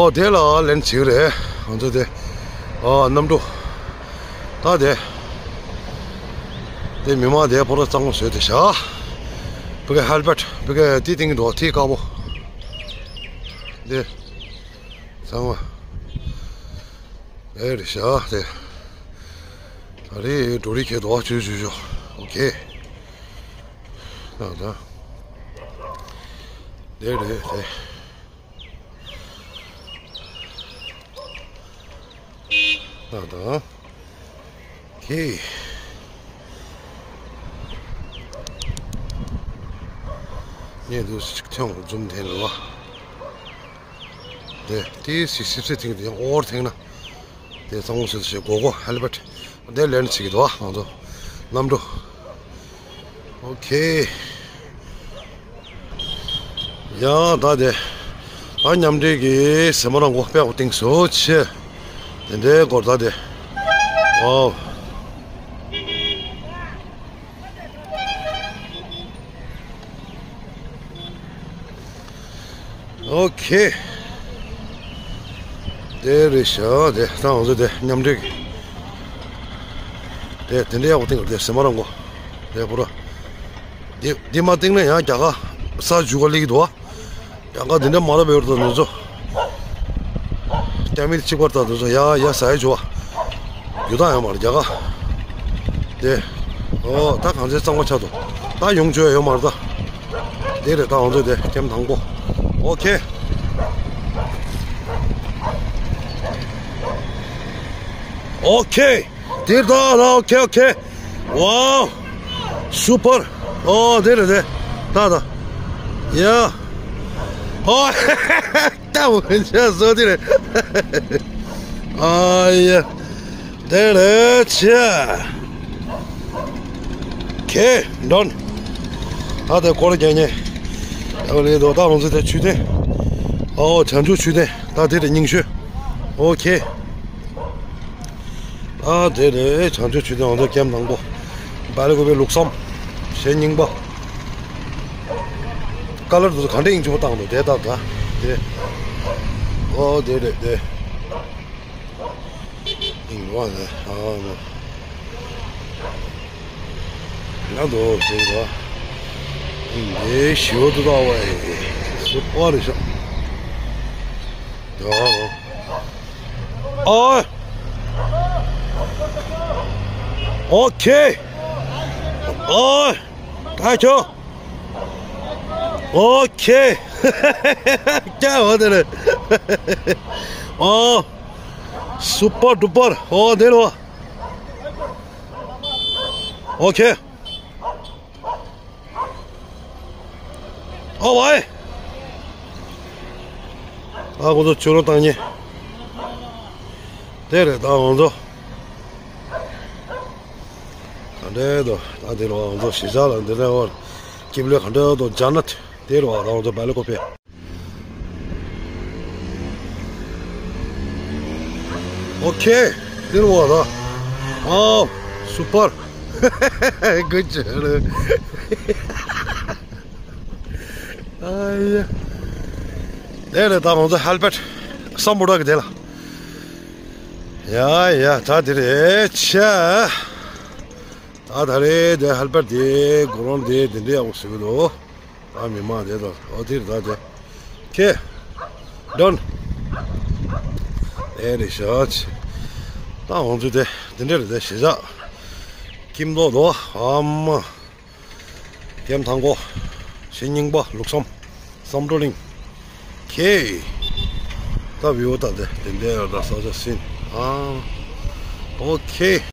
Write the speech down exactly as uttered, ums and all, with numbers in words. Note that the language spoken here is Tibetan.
ཨོ་དེ་ལ་ལན་ཅིག་རེད། ང་ཚོ་དེ། ཨ་གནམ་གྲུ། ད་དེ། དེ་མི་མང་དེ་པོ་ར་གཙང་མ་བཟོས་ཏེ་བཞག་བི་གའི་ཧེལ་མེཊ་བི་གའི་དེ་སྟེང་གི་འགྲོ་དེ་དཀར་པོ། དེ། གཙང་མ། ཨེ་རེད་བཞག་དེ། ད་རེས་འགྲོ་རེས་ཁྱེད་དོ་བ་བྱོས་བྱོས་བྱོས། ཨོ་ཁེ། ད་ད། དེ་རེད་དེ། ད་ད། ཁེ། ངས་འདུག་ཅིག་ཐོན་འཛུམ་ཐེན་ལ། དེ་དེ་སི་སི་སི་ཐེངས་དེ་ཡང་ཨོར་ཐེངས་ན། དེ་གཙང་པོ་ཟེར་ཞེས་གོ་གོ་ཧེལ་མེཊ། དེ་ལན་ཅིག་འདུག་ང་ཚོ། གནམ་གྲུ། ཨོ་ཁེ། ཡ་ད་དེ། ད་མཉམ་འབྲེལ་གྱི་སེ་མ་རང་གོ་པད་གོ་ཏིང་སོ་ཆེ། དེ་འདྲའི་སྐོར་ད་དེ། ཨོ། ཨོ་ཁེ། དེ་རེད་ཤག་དེ་ད་ང་ཚོ་དེ་མཉམ་འབྲེལ་གྱི། དེ་དེ་འདྲའི་ཡག་པོ་སྟེང་དེ་སེ་མ་རང་གོ། དེ་པོ་ར། འདི་འདི་མ་སྟེང་ན་ཡང་རྒྱ་གར་ས་འཇུ་ག་ལིག་འདུག་བ། རྒྱ་གར་འདི་འདྲ་མ་རབས་ཡོད་དོ་ནུ་ཚོ། རྒྱ་མི་གཅིག་པར་ད་དུ་ཚོ་ཡ་ཡ་ཟ་ཡ་བྱོས་བ། རྒྱུ་དག་ཡོད་མ་རེད་རྒྱ་གར། དེ། ཨོ་ད་གང་ཚེ་གཙང་མ་ཆགས་འདུག་ད་ཡོང་བྱོས་ཡོད་མ་རེད་ད། དེ་རེད་ད་ང་ཚོ་དེ་ཀེམ་དང་པོ། ཨོ་ཁེ། ཨོ་ཁེ། དེར་ད་ལ་ཨོ་ཁེ་ཨོ་ཁེ། ཝའོ། སུ་པར། ཨོ་དེ་རེད་དེ། ད་ད། ཡ། ཨོ། ད་འོ་ཆ་སོ་དེ་རེད། ཨ་ཡ། དེ་རེད་ཆ། ཁེ། ཌོན། ད་དེ་སྐོར་རྒྱག་ཉེ། ཨོ་ལེ་དོ་ད་ང་ཚོ་དེ་ཆུ་ཐེན། ཨོ་བྱང་ཆུབ་ཆུ་ཐེན། ད་དེ་རེད་རྙིང་ཤོད། ཨོ་ཁེ། ཨ་དེ་རེད་བྱང་ཆུབ་ཆུ་ཐེན་ང་ཚོ་ཀེམ་དང་པོ། སྦེལ་ཀོབ་པི་ལུགས་བསམ། གཞས་རྙིང་པ། ཀ་ལར་དེ་ཚོ་ག་འདྲ་ཡིན་ཆུ་བོ་བཏང་འདུག་དེ་ལྟ་ད། དེ། ཨོ་དེ་རེད་དེ། ཡིན་བ་ནི་ཨ་མ། ང་དོ་དེ་བ། ཡིན་དེ་ཞི་བ་དུ་ད་བ་ཡིན། སུ་པར་རེད་ཤག་ཨ། ཨོ་ཁེ། ཨོ། ད་ཁྱོ། ཨོ་ཁེ། ཀྱ་འོ་དེ་རེད། ཨོ། སུ་པར་ཌུ་པར། ཨོ་དེ་རེད་བ། ཨོ་ཁེ། ཨ་ཝའི། ཨ་ཁོ་ཚོ་ཆུ་རོ་བཏང་ཉེ། དེ་རེད་ད་ང་ཚོ། ག་འདྲའི་དོ་ད་དེ་རུ་ང་ཚོ་གཞིས་ཆགས་ལ་འདི་འདྲ་བར་སྐྱིབས་ལོས་ག་འདྲའི་དོ་ཇ་ནད་དེ་རུ་ང་ཚོ་སྦེལ་ཀོབ་པེ། ཨོ་ཁེ། འདིར་འོ་ད། ཨའོ། སུ་པར། གུ་ཅི་རེད། ཨ་ཡ། དེ་རེད་ད་ང་ཚོ་ཧེལ་མེཊ་སམ་བྷོ་ཊ་གི་དེ་ལ། ཡ་ཡ་ད་དེ་རེད་ཆ། ད་ད་རེད་དེ་ཧེལ་མེཊ་དེ་གོ་རོང་དེ་དེ་འདྲའི་ཡག་པོ་ཟེར་གི་འདུག་ད་མི་མང་དེ་དང་ཨོ་དེར་ད་དེ། ཁེ། ཌོན། ཨེ་རེད་ཤག་ད་ང་ཚོ་དེ་དེ་འདྲ་རེད་དེ་གཞིས་ཆགས། ཁྱིམ་ཐོག་དོ་ཨ་མ། ཀེམ་དང་པོ། གཞས་རྙིང་པ་ལུགས་བསམ། བསམ་གྲུབ་གླིང་། ཁེ། ད་བིའུ་ད་དེ་དེ་འདྲ་ཡོད་ད་ས་ཆ་སིན། ཨ། ཨོ་ཁེ།